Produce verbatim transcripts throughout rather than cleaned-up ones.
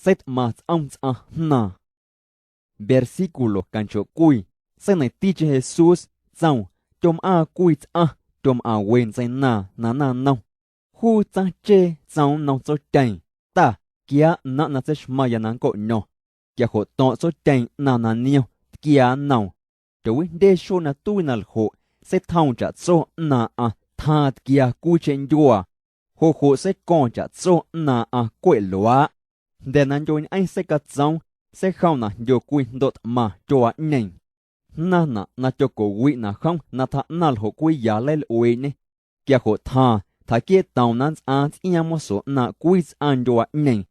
Tseitꞌmaⁿ tsꞌom tsꞌaⁿ jnaaⁿ. Versículo canchoꞌcwii. Seineiⁿticheⁿ Jesús, tsoom: Tyomꞌaaⁿ cwii tsꞌaⁿ, tyomꞌaⁿ we ntseinaaⁿ na naⁿnom. Juu tsaⁿchee tsoom nnom tsotyeeⁿ: —Ta, quiaa ꞌnaⁿꞌ na tseixmaⁿya na nncoꞌño̱ⁿ. Quia joꞌ to̱ⁿꞌ tsotyeeⁿ ꞌnaⁿ na niom, tquiaa nnoom. Tyowijndye xuee na tuii na ljoꞌ, seitjoom chaꞌtso ꞌnaaⁿꞌaⁿ, tjaaⁿ tquia cwiicheⁿ ndyuaa. Joꞌ joꞌ seico̱ⁿ chaꞌtso ꞌnaaⁿꞌaⁿ cweꞌ luaaꞌ. Jnda̱ na ndyoñꞌeⁿ seicatsoom, seijomnaꞌ jndyo cwii jndoꞌ tꞌmaⁿ tyuaaꞌñeeⁿ. Jnaⁿnaꞌ na tyocowiꞌnaꞌ jom na tjaaꞌnaⁿ ljoꞌ cwii ya nleilꞌueeꞌñe. Quia joꞌ tjaaⁿ, tjaquieetoom na nntsꞌaaⁿ tsꞌiaaⁿ moso ꞌnaaⁿꞌ cwii tsꞌaⁿ ndyuaaꞌñeeⁿ.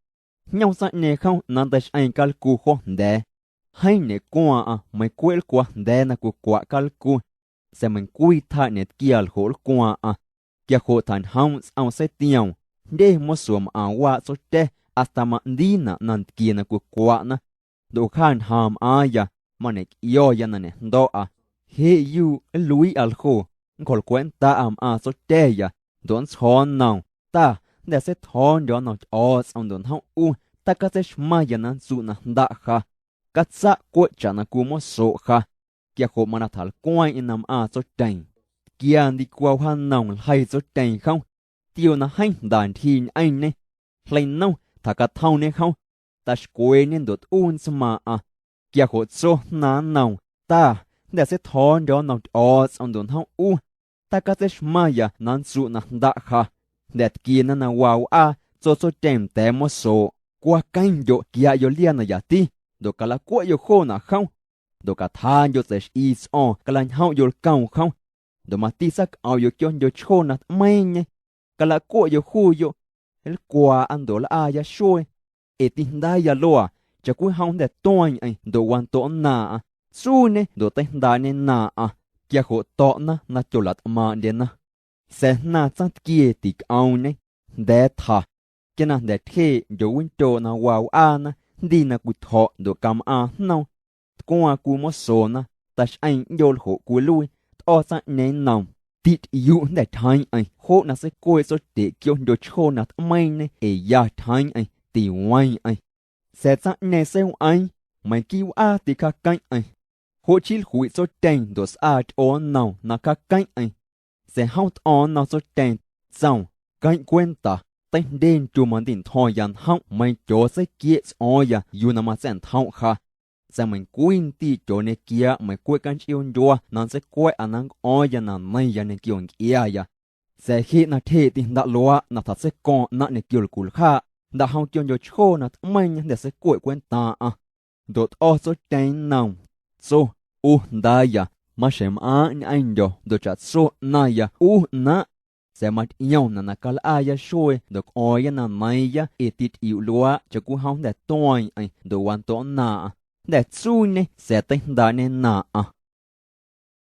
Jñom tsaⁿꞌñeeⁿ jom na nteixꞌeeⁿ calcu jo jnda̱a̱. Jeeⁿ ñeꞌcwaaⁿꞌaⁿ meiⁿ cweꞌ lcwa jnda̱a̱ na cwicwaꞌ calcu. Sa̱a̱ meiⁿcwii tjaa ꞌñeeⁿ tquia ljoꞌ lcwaaⁿꞌaⁿ. Quia joꞌ tjañjoomꞌ tsꞌom seitioom, jndye moso mꞌaⁿ waaꞌ tsotya̱ hasta maꞌndiinaꞌ nantquie na cwicwaꞌna. Ndoꞌ ja ñjaaⁿ mꞌaaⁿya, mañeꞌcꞌio̱ya na ñeꞌjndo̱ꞌa. Jeꞌ yuu nluiiꞌa ljo, nncjolcweeꞌnndaꞌa mꞌaaⁿ tsotya̱ya, ndoꞌ nntsjo̱o̱ nnoom: Ta, jnda̱ seitjo̱o̱ndyo̱ nnom Tyꞌo̱o̱tsꞌom ndoꞌ njomꞌ ꞌu, ta catseixmaⁿya na nntsuꞌ na jndaꞌ ja. Catsaꞌ cweꞌ chaꞌna cwii mosoꞌ ja. Quia joꞌ mana tjalcweeⁿꞌeⁿ na mꞌaaⁿ tsotyeeⁿ. Tquia ndicwa wjaanoom ljeii tsotyeeⁿ jom. Tioo na jeeⁿ jnda ntyjii ñꞌeⁿñê. Jleinom tjacatjomñê jom. Taxcweeñê ndoꞌ tꞌuu ntsmaaⁿꞌaⁿ. Quia joꞌ tso jnaaⁿ nnoom: Ta, jnda̱ seitjo̱o̱ndyo̱ nnom Tyꞌo̱o̱tsꞌom ndoꞌ njomꞌ ꞌu. Ta catseixmaⁿya na nntsuꞌ na jndaꞌ ja. Jnda̱ tquiena na waa wꞌaa, tso tsotyeeⁿ nda̱a̱ mosoꞌ: Cwaqueⁿndyoꞌ, quiaꞌyoꞌ liaa na yati, ndoꞌ calaꞌcueꞌyoꞌ joonaꞌ jom. Ndoꞌ catjaaꞌndyo tseiꞌxꞌii tsꞌo̱o̱ⁿ calañjomꞌyoꞌ lcoom jom. Ndoꞌ mati sacꞌomꞌyoꞌ quiondyo̱ chjoo na tꞌmeiiⁿñe. Calaꞌcueꞌyoꞌ juuyoꞌ, nlcwaaꞌa ndoꞌ nlꞌaaya xuee. Ee tijndaaya luaa, chaꞌcwijom jnda̱ tueeⁿꞌeⁿ ndoꞌ wandoꞌnnaaⁿꞌaⁿ, tsuuñe ndoꞌ teijndaaꞌñe naaⁿꞌaⁿ. Quia joꞌ to̱ꞌna na tyolaꞌtꞌmaaⁿꞌndyena. Sa̱a̱ jnaaⁿ tsaⁿtquie ticꞌoomñe, jnda̱a̱ tja. Quia na jnda̱ tyjeeꞌ ndyowindyooꞌ na waa wꞌaana, jndii na cwitjo̱ꞌ ndoꞌ camꞌaaⁿ jnoom. Tcwaaⁿ cwii mosona, taxꞌeeⁿ ꞌndyoo ljoꞌ cwiluii, tꞌo̱ tsaⁿꞌñeeⁿ nnoom: Tiꞌtyꞌiuꞌ jnda̱ tyjeeⁿꞌeⁿ joꞌ na seicueeꞌ tsotyeꞌ quiondyo̱ chjoo na tꞌmeiiⁿñe ee ya tyjeeⁿꞌeⁿ, tiweeⁿꞌeⁿ. Sa̱a̱ tsaⁿꞌñeeⁿ seiwꞌeeⁿ, meiⁿ quiiꞌ wꞌaa ticjaaqueⁿꞌeⁿ. Joꞌ chii jluiꞌ tsotyeeⁿ ndoꞌ sꞌaa tyꞌoo nnoom na cjaaqueⁿꞌeⁿ. Sa̱a̱ jom tꞌo̱o̱ⁿ nnom tsotyeeⁿ, tsoom: Queⁿꞌ cwenta, teijndye ntyuu mandiꞌntjo̱ⁿya njomꞌ meiiⁿ tyooꞌ seiquieꞌ tsꞌo̱o̱ⁿya yuu na matsa̱ꞌntjomꞌ ja. Sa̱a̱ meiⁿcwii ndiiꞌ tyooꞌ ñequiaaꞌ meiⁿ cweꞌ canchꞌioo ndyua na nntseicue̱ꞌa na nncꞌo̱o̱ⁿya na neiⁿya ñequio ncꞌiaya. Sa̱a̱ jeꞌ na tyjeeꞌ tijndaꞌ luaaꞌ na tjatseico̱ⁿ ꞌnaⁿꞌ ñequio lculjaaꞌ, jndaꞌjom quiondyo̱ chjoo na tꞌmeiiⁿñe jnda̱ seicueꞌ cwentaaⁿꞌaⁿ. Ndoꞌ tꞌo̱ tsotyeeⁿ nnoom, tso: ꞌU jndaaya, maxjeⁿ mꞌaaⁿꞌ ñꞌeⁿndyo̱ ndoꞌ chaꞌtso ꞌnaⁿya ꞌu ꞌnaaⁿꞌ. Sa̱a̱ matyꞌiomnaꞌ na calꞌaya xuee ndoꞌ cꞌo̱o̱ⁿya na neiiⁿya ee tiꞌtyꞌiuꞌ luaaꞌ chaꞌcwijom jnda̱ tueeⁿꞌeⁿ ndoꞌ wandoꞌnnaaⁿꞌaⁿ, jnda̱ tsuuñe sa̱a̱ teijndaaꞌñe naaⁿꞌaⁿ.